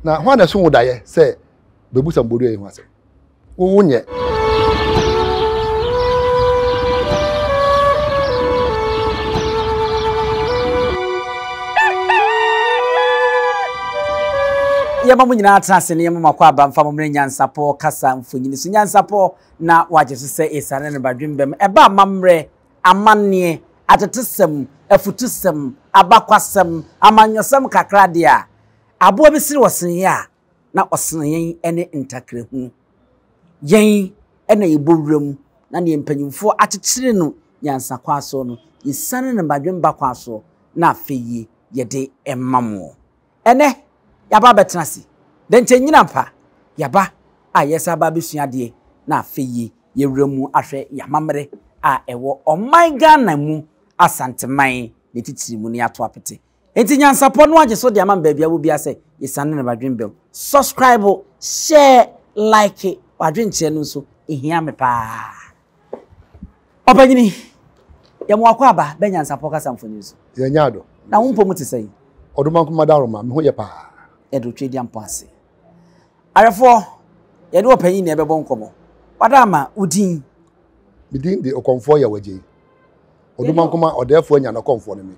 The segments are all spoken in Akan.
Na hwan na ɛso wo daeɛ sɛ bɛbusa mbodua yi ho asɛm? Wo wonyɛ. Yɛma mo nyinaa tena ase na yɛma mo akɔ aba mfa mo mmerɛ nyansapɔ kasa mfonini so. Nyansapɔ na wagye so sɛ esiane ne badwembam ɛba amammerɛ, amanneɛ, atetesɛm, afutusɛm, abakwasɛm, amanyɔsɛm kakra deɛ a, aboa bi sere ɔseneeɛ a, na ɔsene yɛn ne ntakrahunu. Yɛn na yɛbɔ wuram na deɛ mpanimfoɔ akyekyere no nyansa kwan soɔ no, yɛsiane no badwemba kwan soɔ na afei yi yɛde ma mo. Ɛnnɛ, yɛaba abɛtena ase. Dɛnkyɛ nnyina mpa, yɛaba a yɛresan aba abɛsua adeɛ na afei yi yɛawura mu ahwɛ yɛn amammerɛ a ɛwɔ ɔman Ghana mu, Asanteman ne titiri mu na yɛato apete. Enti nyansapɔ no agye so de ama me baabi a wɔ biara sɛ yɛsiane no badwen bɛm. Subscribe, share, like, w'adwenkyerɛ no nso ɛhia me paa. Ɔpanyini, yɛ mo akɔ aba bɛ nyansapɔ kasa mfoni so. Yɛnyɛ ado. Na wo mpɔ mu te sɛn? Ɔdomankoma Daroma, me ho yɛ paa. Yɛde otwa di ampɔ ase. Awɛfoɔ, yɛne ɔpanyin na ɛbɛbɔ nkɔmmɔ. Wada ama wo din? Me din de Ɔkɔmfoɔ Yaw Agyei. Ɔdomankoma ɔdɛɛfoɔ anya no kɔmfoɔ no me.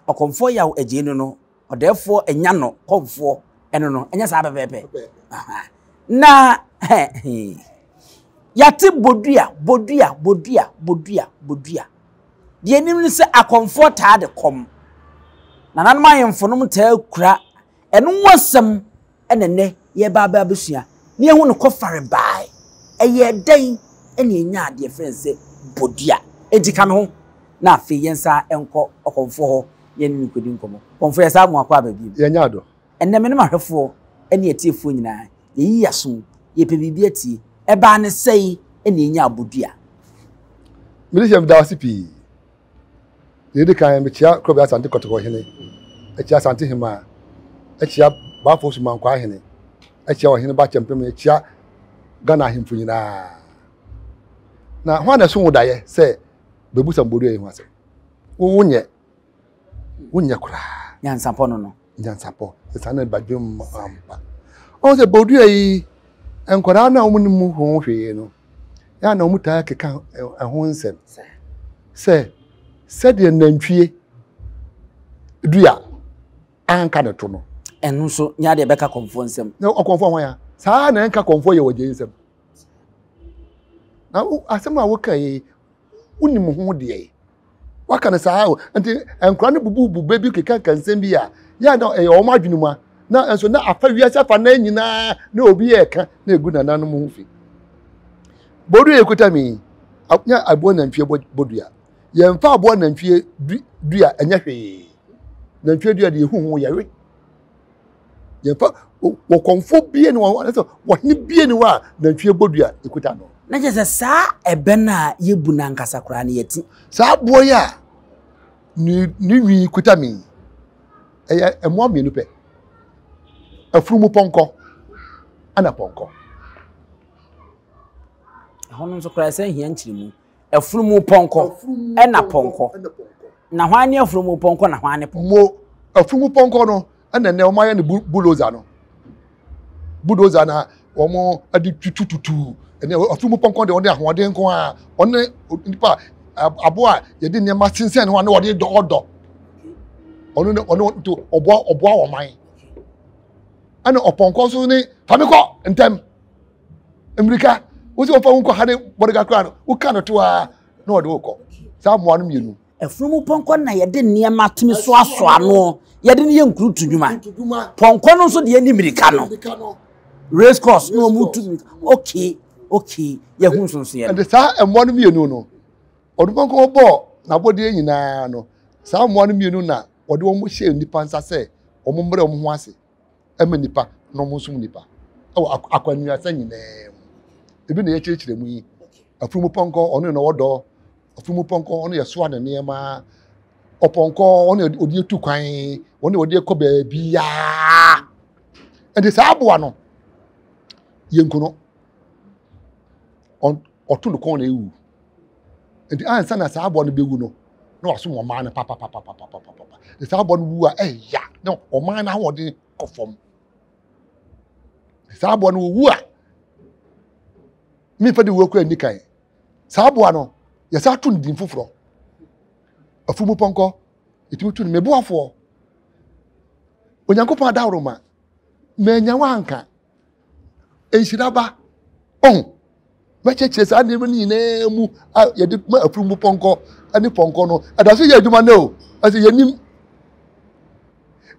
Ɔkɔmfoɔ Yaw Agyei no no, ɔdɛɛfoɔ anya no kɔmfoɔ ɛno no, ɛnyɛ saa pɛpɛɛpɛ. Na yɛate bodua, bodua, bodua, bodua, bodua. Deɛ anim ne sɛ akɔmfoɔ taa de kɔm. Nananom ahemfo nom taa kura ɛno ho asɛm na nnɛ yɛreba abɛ abɛsua na yɛahu no kɔfare bae. Ɛyɛɛ dɛn na yɛnyaa deɛ yɛfrɛ no sɛ bodua? Enti ka me ho na afei yɛnsan nkɔ ɔkɔmfoɔ hɔ na yɛne no nkɔdi nkɔmmɔ. Kɔmfoɔ, yɛsan mu akɔ aba bio. Yɛanya adɔ. Ɛnnɛ me ne m'ahwɛfoɔ ne atiefoɔ nyinaa, yɛyi yɛn aso, yɛpɛ biribi atie. Ɛbaa no sɛn na yɛnyaa bodua? Mede hyɛ meda wo ase pii. Deɛ ɛdi kan, mekyea Kurobea Asante Kɔtɔkɔ hene, ɛkyea Asante Hemaa, ɛkyea Baafo Sumankwaa hene, ɛkyea Ɔhene Ba Kyɛmpem, ɛkyea Ghana ahemfo nyinaa. Na hwan na ɛso wo daeɛ sɛ bɛbusa mbodua yi ho asɛm? Wo wonyɛ, wonyɛ koraa. Nyansapɔ no no. Nyansapɔ, ɛsan na badwem ampa. Ɔn sɛ bodua yi, nkwadaa no a wɔn mu ho hwee no, yɛ a na wɔtaa keka ɛho nsɛm sɛ sɛdeɛ nantwie dua anka ne to no. Ɛno nso nyɛ adeɛ ɛbɛka kɔmfoɔ nsɛm. Na ɔkɔmfoɔ hwan ya? Saa na ɛnka kɔmfoɔ yɛ wɔgye nsɛm. Na asɛm a woka yi wonim ho deɛ waka no saa o nti nkora no bububu bɛ bi keka nsɛm bi a yɛ na ɛyɛ wɔn adwene mu a na nso na afa wiase afa na nyinaa na obi yɛ ɛka na egu nananom ho fi bodua ekuta mi nyɛ aboa nantwie bodua yɛnfa aboa nantwie dua ɛnyɛ hwee nantwie dua deɛ ehu ho yɛwe. Yɛmfa wɔkɔmfo bie ne wɔn sɛ wɔhene bie ne hɔ a nantwie bɔ dua ekuta no. Na kyerɛ sɛ saa ɛbɛ no a yɛbu no ankasa koraa no yɛte. Saa aboɔ yi a ne ne nwi kuta mi ɛyɛ mmoa mmienu pɛ afunumu pɔnkɔ ɛna pɔnkɔ. Ɛhɔ no nso koraa ɛsɛ hia nkyerɛmu. Afunumu pɔnkɔ ɛna pɔnkɔ. Na hwan ne afunumu pɔnkɔ na hwan ne pɔnkɔ? Mo afunumu pɔnkɔ no ɛna nnɛ wɔn ayɛ no bulldozer no. Bulldozer na wɔn de tutututu ɛnɛ afunumu pɔnkɔ deɛ wɔde ahoɔden nko ara ɔne nipa aboa a yɛde nneɛma sensɛn ne ho a na wɔde dɔ ɔdɔ ɔno ne ɔno to ɔboa ɔboa wɔn man ɛna ɔpɔnkɔ nso ne famikɔ ntɛm. mmirika wosi wɔfa wo nkɔ ha ne bɔdega koraa no woka no to a na ɔde wokɔ saa mmoa no mmienu. Afunumu pɔnkɔ na yɛde nneɛma tumi soasoa ano yɛde no yɛ nkurutu dwuma pɔnkɔ no nso deɛ ne mmirika no race course na wɔn tu mmirika okay okay yɛhu nsonsoyɛ no. Ɛde saa mmoa no mmienu no ɔde pɔnkɔ bɔɔ n'abɔdeɛ nyinaa no saa mmoa no mmienu na wɔde wɔn hyɛɛ nnipa nsa sɛ wɔn mmerɛ wɔn ho ase. ma nnipa na wɔn nsom nnipa wɔ akwannuasa nyinaa mu. Ebi na yɛkyerɛkyerɛ mu yi. Afunumu pɔnkɔ, ɔno na ɔwɔ dɔ. Afunumu pɔnkɔ, ɔno yɛ soa ne nneɛma. Ɔpɔnkɔ, ɔno yɛ ɔde etu kwan, ɔno yɛ ɔde kɔ baabiara. Nti saa aboa no, yɛnku no. Ɔto ne kɔn na ewu. Nti ansa na saa aboa no bɛwu no, na wasom ɔman no papapapapapapa. Nti saa aboa no wu a, ɛya na ɔman no ahoɔden kɔ fam. Saa aboa no owu a, memfa de wuo kora nni kan. Saa aboa no, yɛsan to no din foforɔ. Afumu pɔnkɔ, yɛtumi to no meboafoɔ. Onyankopɔn adaworoma, manya wanka. Nhyira ba, ɔho. Mɛkyerɛkyerɛ saa nneɛma no nyinaa mu a yɛde ma afunumu pɔnkɔ ne pɔnkɔ no. Ɛda so yɛ adwuma nnɛ o, ɛsɛ yɛnim.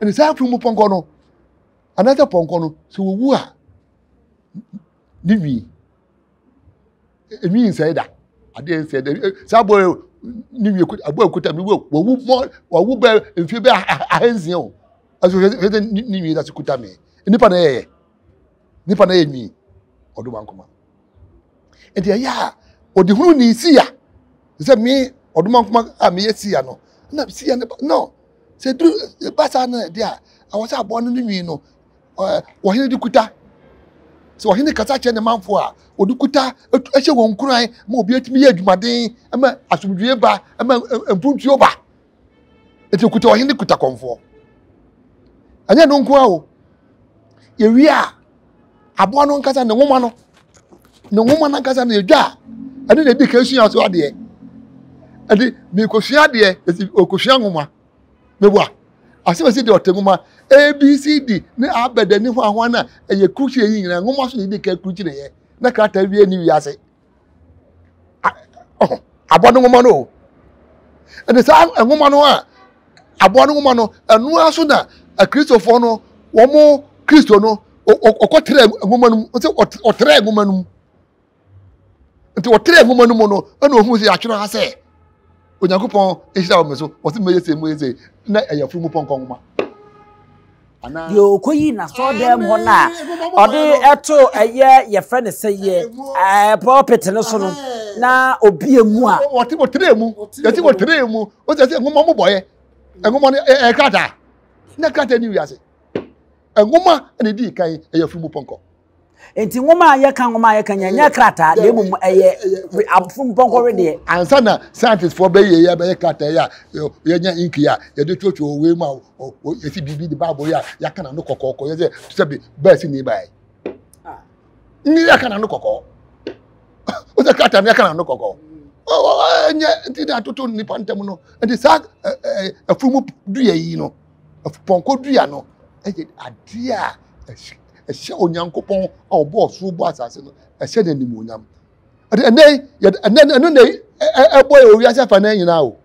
Ɛne saa afunumu pɔnkɔ no, anaasɛ pɔnkɔ no, sɛ wɔwu a, ne nwi, nwi nsɛe da. Adeɛ nsɛe da. Saa aboa ne nwi, aboa ekuta mi wɔ, wɔwu mɔ, wɔwu bɛ mfie bɛ ahansia o. Ɛso hwɛ sɛ ne nwi da so kuta mi. Nipa na ɛyɛ. Nipa na ɛyɛ nwi. Ɔdom ankoma. Nti ɛyɛ a ɔde hunu ne siya sɛ me ɔdom ankoma a meyɛ siya no na siya no no sɛ duru ba saa no ɛde a ɛwɔ sɛ aboa no ne nwi no ɔhene de kuta sɛ ɔhene kasa kyerɛ ne manfo a ɔde kuta ɛhyɛ wɔn nkuran ma obi atumi yɛ adwumaden ma asomdwie ba ma mpuntuo ba nti okuta ɔhene kuta kɔnfoɔ ɛnyɛ no nko a o yɛwie a aboa no nkasa ne nwoma no ne nwoma no ankasa no yɛdwa a ɛne na ɛdi kan sua so adeɛ ɛde mekɔsua adeɛ ɛsi ɔkɔsua nwoma meboa asɛm ɛsi deɛ ɔte nwoma abcd ne abɛdɛ ne ho ahoa no a ɛyɛ kurukyire yi nyinaa nwoma so na ɛdi kan kurukyire yɛ na krataa wie ne wiase aboa no nwoma no o ɛde saa nwoma no a aboa no nwoma no ɛno ara so na akristofoɔ no wɔn kristo no ɔkɔtrɛ nwoma no mu sɛ ɔtrɛ nwoma no mu nti ɔtrɛ nwoma no mu no ɛna ohun sɛ yɛatwerɛ ha sɛ onyankopɔn nhyira wɔ me so wɔsi mɛyɛ sei mɛyɛ sei na ɛyɛ funu mu pɔnkɔ nwoma. Deɛ ɔkɔyi n'asɔɔdan mu hɔ no a ɔde ɛto ɛyɛ yɛfrɛ no sɛ yɛ ɛɛ pulpit no so no na obie mu a. Wɔte wɔtere mu yɛte wɔtere mu o sɛ sɛ nwoma mo bɔyɛ nwoma no ɛyɛ krataa na krataa ni wiase nwoma na edi kan ɛyɛ funu mu pɔnkɔ. Nti nwoma a yɛka nwoma a yɛka nyɛ nyɛ krataa na mmom ɛyɛ afunumpɔnkɔ wedeɛ. Ansa na scientist foɔ bɛyɛ yɛ bɛyɛ krataa yi a yɛnya ink yi a yɛde twotwo wei mu a yɛsi biribi de baabo yi a yɛaka n'ano kɔkɔɔkɔ yɛ sɛ sɛbi bɛɛsi ne bae ne yɛaka n'ano kɔkɔɔ o sɛ krataa no yɛaka n'ano kɔkɔɔ ɛnyɛ nti na atoto nipa ntam no nti saa afunumu dua yi no pɔnkɔ dua no ɛyɛ adeɛ a ɛhyɛ Onyankopɔn a ɔbɔɔ ɔsoro bɔ asase no ɛhyɛ no animuonyam. Ɛnɛ ɛnɛ ɛno na ɛbɔ yɛ owiase afa nan nyinaa o.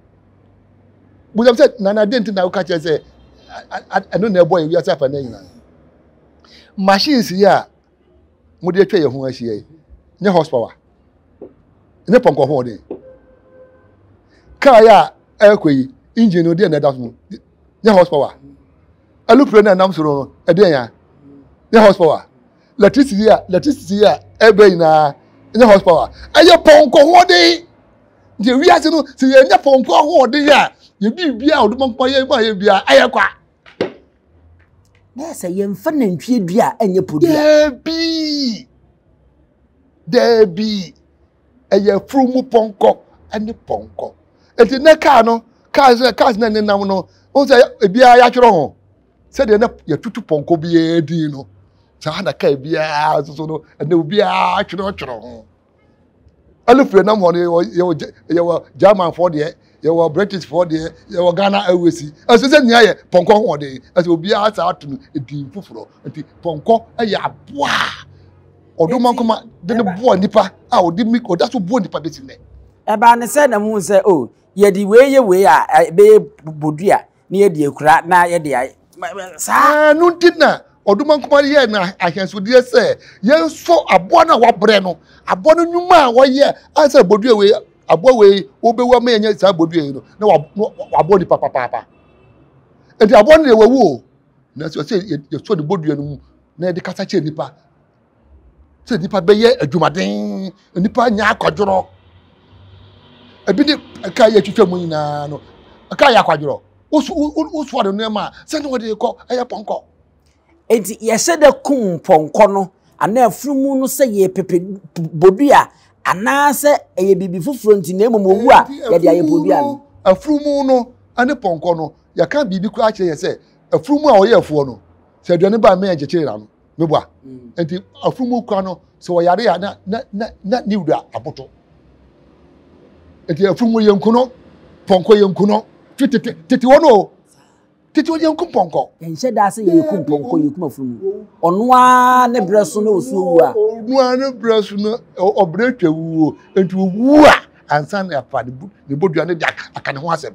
Busam sɛ nana de nti na woka kyerɛ sɛ ɛno na ɛbɔ yɛ wiase afa nan nyinaa. Machines yi a mode atwa yɛn ho ahyia yi nyɛ horsepower nyɛ pɔnkɔ hoɔden. Kaa yi a ɛrekɔ yi engine no deɛ na ɛda so no nyɛ horsepower. Aeroplane a ɛnam soro no ɛdeɛn ya nyɛ horsepower. Electricity a electricity a ɛbɛ nyinaa nyɛ horsepower. Ɛyɛ pɔnkɔ hoɔden. Nti wiase no sɛ yɛnyɛ pɔnkɔ ahoɔden a yɛ biribiara a ɔde ma yɛ ma yɛ biara ɛyɛ kwa. Na sɛ yɛmfa nantwie dua a ɛnyɛ podua. Daabi daabi ɛyɛ afunumu pɔnkɔ ne pɔnkɔ. Eti ne kaa no kaa sɛ kaa na nenam no wɔn sɛ ebiara yɛatwerɛ ho sɛdeɛ na yɛtutu pɔnkɔ biara din no saa na kaa biara nso so no ɛnna obiara twerɛtwerɛ ho. Alufre nam hɔ no yɛwɔ yɛwɔ German foɔ deɛ yɛwɔ British foɔ deɛ yɛwɔ Ghana Airways ɛsɛ sɛ nea yɛ pɔnkɔ hoɔden ɛsɛ obiara saa ato no edin foforɔ nti pɔnkɔ yɛ aboa ɔdomankoma de ne boa nipa a ɔde mi ɔda so boa nipa bɛsi nnɛ. Ɛbaa ne sɛ na muhu sɛ o oh, yɛde wei yɛ wei a ɛbɛyɛ bodua na yɛde akura na yɛde ayɛ saa. Ɛno nti na ɔdomankoma yɛɛ no ahwɛnsodeɛ sɛ yɛnsɔ aboa no a wabrɛ no aboa no nnwuma a wɔyɛ ansa bodua wei aboa wei wobɛwu ama yɛnyɛ saa bodua yi no na wabɔ nipa papaapa nti aboa no deɛ wawu o nanso ɛsɛ yɛsɔ ne bodua no mu na yɛde kasa kyerɛ nipa sɛ nipa bɛyɛ adwumaden nipa nyɛ akwadworɔ ebi ne ɛka yɛ twitwa mu nyinaa no ɛka yɛ akwadworɔ wosoa de nneɛma a sɛne wɔde kɔ ɛyɛ pɔnkɔ. Enti yɛhyɛ da kum pɔnkɔ no anaa afunumu no sɛ yɛrepepe bodua anaasɛ ɛyɛ biribi foforɔ nti na mmom owu a yɛde ayɛ bodua no. Afunumu no ne pɔnkɔ no yɛka biribi koraa kyerɛ yɛ sɛ afunumu a ɔyɛ afuo no sɛ aduane ba a mmɛn kyekyere n'ano. Meboa. Nti afunumu kura no sɛ ɔyare a na na na na ne wura aboto. Nti afunumu yɛ nku no, pɔnkɔ yɛ nku no. Fi tete tete hɔ no o. Tete hɔ yɛ nku pɔnkɔ. Yɛnhyɛ da sɛ yɛkum pɔnkɔ yɛkum afunumu. Ɔno ara ne berɛ so na ɔsuo wu a. Ɔno ara ne berɛ so na ɔbrɛ twa wuo. Nti owu a ansa na afa ne bodua no de aka ne ho asɛm.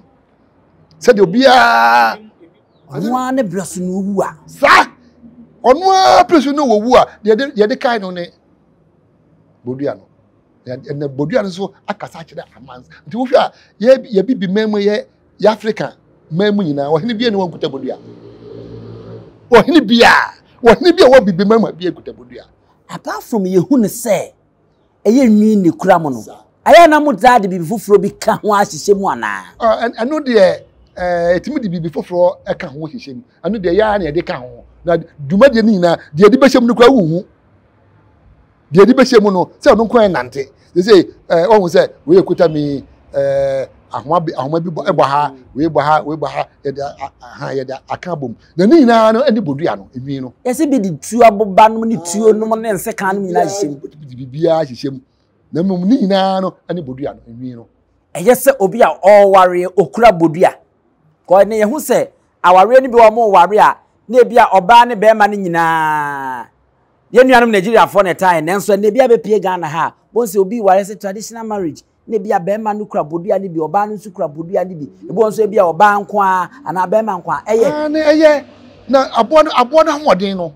Sɛdeɛ obiara. Ɔno ara ne berɛ so na ɔwu a. Saa! Ɔno ara pere so na ɔwu a, deɛ yɛde kae no ne bodua no. Ɛnna bodua no nso akasa akyerɛ aman. Nti wohwɛ a, yɛ yɛbibi man mu yɛ yɛ Afrika man mu nyinaa, ɔhene bi ne wɔn kuta bodua. Ɔhene bi a, ɔhene bi a wɔ bibi man mu a bi kuta bodua. Apart from yɛhu no sɛ ɛyɛ nwi ne kura mu no, ɛyɛ na mo taa de biribi foforɔ bi ka ho ahyehyɛ mu anaa? Ɛno deɛ ɛtumi de biribi foforɔ ka ho hyehyɛ mu. Ɛno deɛ yɛa na yɛde ka ho. Na dwumadie no nyinaa, deɛ yɛde bɛhyɛ mu no koraa wonhu. Deɛ yɛde bɛhyɛ mu no, sɛ ɔno nko ara nante. Sɛ sɛ ɔhu sɛ wei ekuta mi ahoma bi ahoma bi bɔ ha, wei bɔ ha, wei bɔ ha, yɛde aha yɛde aka abom. Na ne nyinaa no ɛne bodua no, enwi no. Yɛsɛ bi de tuo aboba nom ne tuo nom ne nsekan nom nyinaa hyehyɛ mu. De biribiara hyehyɛ mu. Na mmom ne nyinaa no ɛne bodua no, enwi no. Ɛyɛ sɛ obi a ɔrewareɛ okura bodua. Kɔ ne yɛho sɛ awareɛ no bi wɔ wɔn ware a na ebi a ɔbaa ne bɛrima no nyinaa yɛn nuanom Nigeriafoɔ na ɛtaa yɛ nanso ɛnna ebi abɛpie Ghana ha a wɔn sɛ obi ware sɛ traditional marriage na ebi a bɛrima no kura bodua no bi ɔbaa no nso kura bodua no bi ebi wɔn nso ebi a ɔbaa nko ara anaa bɛrima nko ara ɛyɛ. Aane ɛyɛ na aboa no aboa no ahoɔden no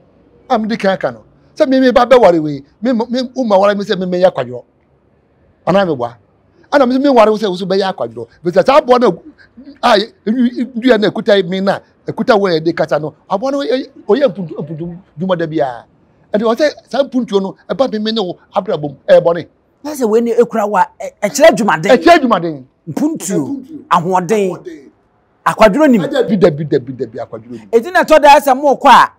a mede kan aka no sɛ me me ba bɛware wei me me wo ma ware me sɛ me mɛyɛ akwadworɔ anaa meboa ɛna me me ware wo sɛ wo so bɛyɛ akwadworɔ bɛsɛ saa aboa no a dua no ɛkuta me na ɛkuta wo a yɛde kasa no aboa no ɔyɛ mpuntu mpuntu dwuma da biara ɛnti ɔsɛ saa mpuntuo no ɛba me me ne wo abrabɔ mu ɛyɛ bɔne. Na sɛ wei ne ekura wa ɛkyerɛ adwumaden. Ɛkyerɛ adwumaden. Mpuntuo, ahoɔden, akwadworɔ nim. Dabi dabi dabi dabi akwadworɔ nim. Eti na ɛtɔ da sɛ mo kɔ a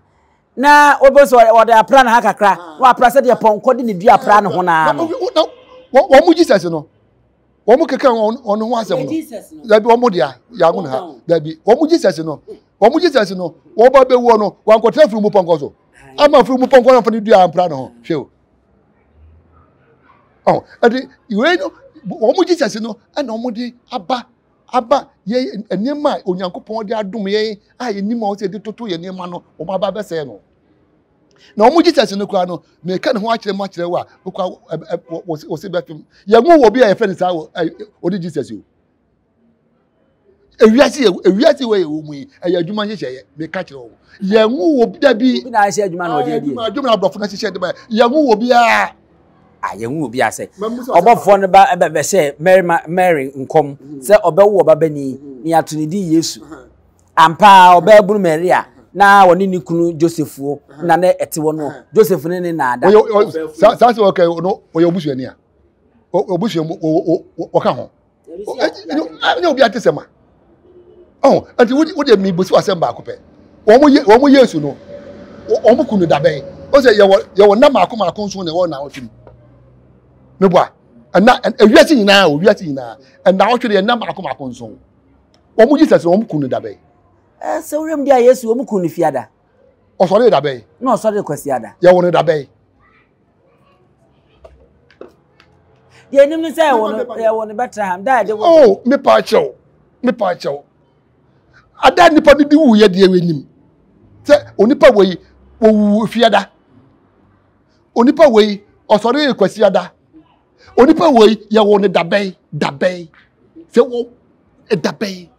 na wɔbɛ sɛ wɔde apra ne ha kakra na wɔapra sɛdeɛ pɔnkɔ de ne dua apra ne ho naa no. Wɔn mo Jesus no wɔn mo keka wɔn ho asɛm no dabi wɔn mo dea yago ne ha dabi wɔn mo Jesus no wɔn mo Jesus no wɔn ba bɛ wuo no wɔn akɔtena firi mu pɔnkɔ so ama firi mu pɔnkɔ na fa ne dua ampra ne ho hwɛ o. Ɔn, ɛde wei no wɔn Jesus no ɛna wɔn de aba aba yɛ nneɛma a Onyankopɔn de adom yɛn a yɛnim a wɔsɛ yɛde toto yɛn nneɛma no wɔn aba abɛsɛe no. Na wɔn Jesus no koraa no meka ne ho akyerɛ mu akyerɛ wo a wokɔ wɔsɛ bɛfem yɛn ho wɔ bi a yɛfrɛ no saa wɔ ɔde Jesus o. Ewiase yɛ ewiase wɔ yɛ wɔ mu yi ɛyɛ adwuma nhyehyɛeɛ meka kyerɛ wo yɛn ho wɔ da bi. Obi na ahyɛ adwuma na ɔde adi. Adwuma na aborɔfo na hyehyɛ de ba yɛn ho wɔ biara. A yɛn ho wɔ biara sɛ ɔbɔfoɔ no ba bɛhyɛ Mary ma Mary nkɔm sɛ ɔbɛwo ɔba bani na yɛato ne din Yesu. Ampa ara ɔbɛbunu Maria na wɔne ne kunu Joseph na na ɛte wɔ no Joseph ne ne naada. Saa sɛ ɔka ɔyɛ obusuani a obusua mu wɔka ho. Ɛnyɛ obi ate sɛ ma. Ɔho, nti wo deɛ mebusi w'asɛm baako pɛ. Wɔn Yesu no, wɔn ku no dabɛn. O sɛ yɛwɔ yɛwɔ nna maako maako nso na ɛwɔ naawɔtwe mu. Meboa, ɛna ewiase nyinaa o wiase nyinaa ɛnaawɔtwe deɛ nna maako maako nso. Wɔn Jesus no wɔn ku no dabɛn. Ɛɛ sɛ wohwɛ mu deɛ a Yesu wɔn ku no fiada. Ɔsɔre dabɛn. Na ɔsɔre kwasiada. Yɛwɔ no dabɛn. Deɛ anim ne sɛ ɛwɔ no ɛwɔ no Bethlehem da ɛde wɔ. Oh, mepa akyɛw, mepa akyɛw. Ada nipa no di wu yɛ deɛ anim. Sɛ onipa wɔ yi, wɔwu fiada. Onipa wɔ yi, ɔsɔre kwasiada. Onipa wɔ yi, yɛwɔ no dabɛn, dabɛn. Sɛ wɔ dabɛn.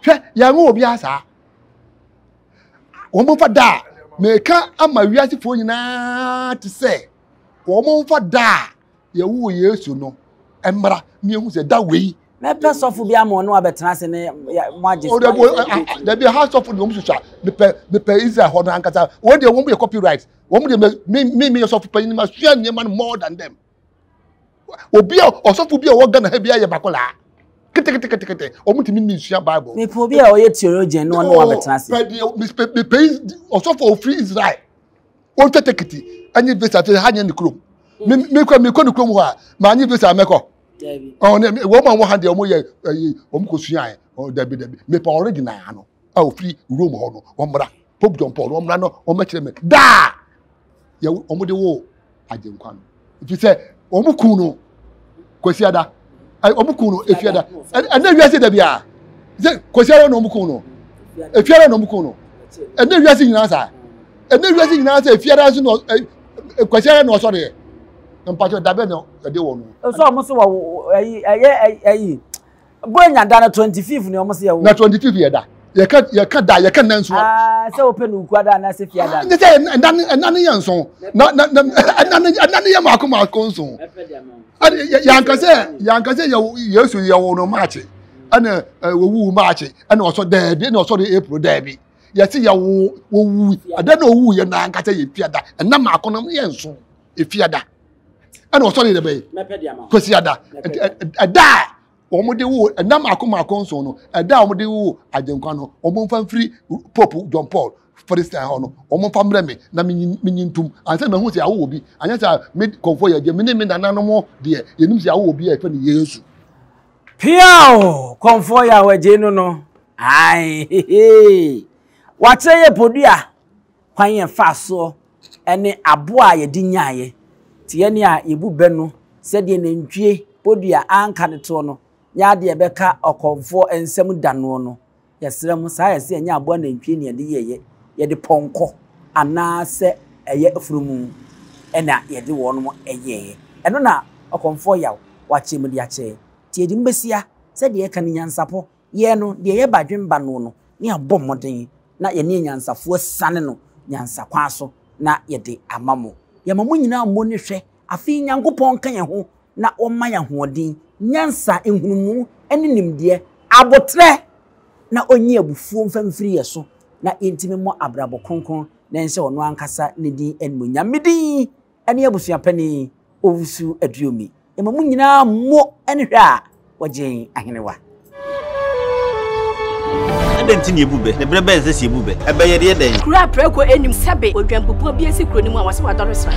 Hwɛ, yɛn ho obiara saa. Wɔn mfa da a meka ama wiasefoɔ nyinaa te sɛ wɔn mfa da a yɛwoo Yesu no mmra na yɛhu sɛ da wei. Mɛpɛ sɔfo bi ama ɔno abɛtena ase ne mo agye. O dabi dabi ha sɔfo deɛ wɔn susua mepɛ mepɛ Israel hɔ no ankasa wɔn deɛ wɔn yɛ copyright wɔn deɛ me me me yɛ sɔfo panyin ma sua nneɛma no more than them. Obi a ɔsɔfo bi a ɔwɔ Ghana ha bi ayɛ bakolaa keteketekete wɔn tumi ni nsua Bible. Mepɛ obi a ɔyɛ theologian na ɔne wɔn abɛtena ase. Pɛ deɛ mepɛ ɔsɔfo a ofiri Israel wɔntwa tekiti ɛnye visa te ha nyɛ ne kurom. Me me kɔ mekɔ ne kurom hɔ a maa nye visa mɛkɔ. Ɔn ne wɔn a wɔn ha deɛ wɔn yɛ ɛyi wɔn kɔ sua yɛ ɔ dabi dabi mepɛ original no a ofiri Rome hɔ no wɔn mmra. Pope John Paul wɔn mmra no wɔn bɛkyerɛ me daa yɛ wɔn de wo agyenkwa no efi sɛ wɔn kun no kwasiada wɔn kun no efiada ɛnna wiase da bia sɛ kwasiada na wɔn kun no efiada na wɔn kun no ɛnna wiase nyinaa saa ɛnna wiase nyinaa sɛ efiada nso na ɛ kwasiada na ɔsɔre yɛ mpatsɔ dabɛ na ɛde wɔ no. nso wɔn so wɔ ɛyi ɛyɛ ɛyi. Buronya da no 25 ne ɔmo se yɛwo. Na 25 yɛ da. Yɛka yɛka da yɛka nna nson. Aa sɛ wopɛ no ukua da anaasɛ fia da. Ne sɛ ɛna ne ɛna ne yɛ nson. Na na na ɛna ne ɛna ne yɛ mako mako nson. Ɛna yɛanka sɛ yɛanka sɛ yɛ Yesu yɛwo no Maakye ɛna wɔwu Maakye ɛna ɔsɔ daabi ɛna ɔsɔ de April daabi. Yɛse yɛwo wɔwu ɛda na owu yɛ na ankasa yɛ fia da ɛna mako no yɛ nson efia da ɛna ɔsɔ de yɛ bɛyɛ kwasi ada ɛda a wɔn de wo ɛna mako mako nson no ɛda a wɔn de wo agyenkwa no wɔn nfa mfiri pope john paul philistine hɔ no wɔn nfa mmerɛ mi na mi nyi ntum ansa na mehu sɛ awo wɔ bi anyɛ sɛ me kɔnfɔ yɛ deɛ me ne me nananom deɛ yɛnim sɛ awo wɔ bi a yɛfɛ no yesu. Piaw! Kɔmfoɔ yɛ awagye no no. Ae hehe. Wakyerɛ yɛ podua kwan yɛn fa soɔ ne aboa a yɛde nyaeɛ. Nti yɛn a yɛbu bɛ no sɛdeɛ nantwie podua anka ne toɔ no nyɛ adeɛ a ɛbɛka ɔkɔmfoɔ nsam da noɔ no. Yɛsrɛ mo, saa yɛse ɛnyɛ aboa nantwie na yɛde yɛeɛ, yɛde pɔnkɔ anaa sɛ ɛyɛ afunumu na yɛde wɔnom yɛeɛ. Ɛno na ɔkɔmfoɔ yaw wakyɛ mu de akyɛ. Nti yɛde mu bɛsia sɛdeɛ yɛka no nyansapɔ Yɛn no, deɛ ɛyɛ badwemba noɔ no, ne yɛabɔ mmɔden na yɛne anyansafoɔ asiane no nyansa kwan so na yɛde ama mo. Yɛma mo nyinaa mmɔ ne hwɛ. Afei Nyankopɔn nka yɛn ho na ɔmma yɛn ahoɔden, nyansa, nhunumu ne nimdeɛ, aboterɛ, na ɔnyi abufuo mfa mfiri yɛn so na yɛntumi mmɔ abrabɔ kronkron na ɛnhyɛ ɔno ankasa ne din animuonyam. Me din ne abusuapanin Owusu Aduomi. Yɛma mo nyinaa mo ne hwɛ a wɔgye ahenewa. Adɛn nti na yɛbu bɛ? Na berɛ bɛn na ɛsɛ sɛ yɛbu bɛ? Ɛbɛ yɛde yɛ dɛn? Kuro a prako nnim sɛbe odwanpupoɔ bi asi kuro no mu a wɔse wadɔre sra.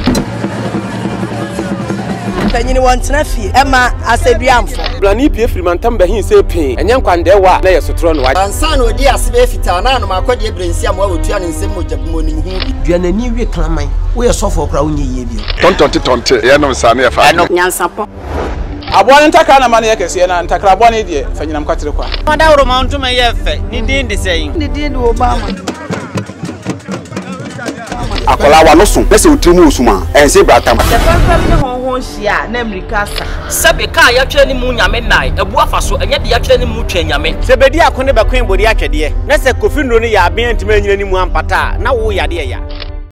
Mpanyin wɔntena fie ɛma asɛduamfo. Blani pue firi mantam bɛhe see pee, ɛnyɛ nkwandɛɛwa a na ɛyɛ sotorɔ no. Ansa na ɔdii ase bɛyɛ fitaa na anom akɔdeɛ berɛ nsi amoa wɔtua ne nsam mogya bi mu ɔnim ho bi. Dua n'ani we kraman. Woyɛ sɔfoɔ koraa wonyɛ yie bio. Tɔntɔnte tɔnte, yɛnom saa na yɛfa adwene. Nyansapɔ. Aboa no ntakra na ma no yɛ kɛseɛ, na ntakra bɔne deɛ, fa nyinam kwatere kwa. Ɔdawuroma ntoma yɛ fɛ, ne din de sɛn? Ne din de Obama. Akwadaa w'ano so na sɛ wo tiri mu wɔ sum a, ɛnse bratam. Sɛ fɛmfɛm ne hɔnhɔn hyia a, na mmirika asa. Sɛbe, ka a yɛatwerɛ ne mu Nyame nnae, abu afa so, ɛnyɛ deɛ yɛatwerɛ ne mu Twɛn Nyame. Sɛ bedi ako ne bɛkoe bode atwɛdeɛ, na sɛ Kofi nnuro no yɛ aben antumi anyina ne mu ampata a, na wo yadeɛ ya.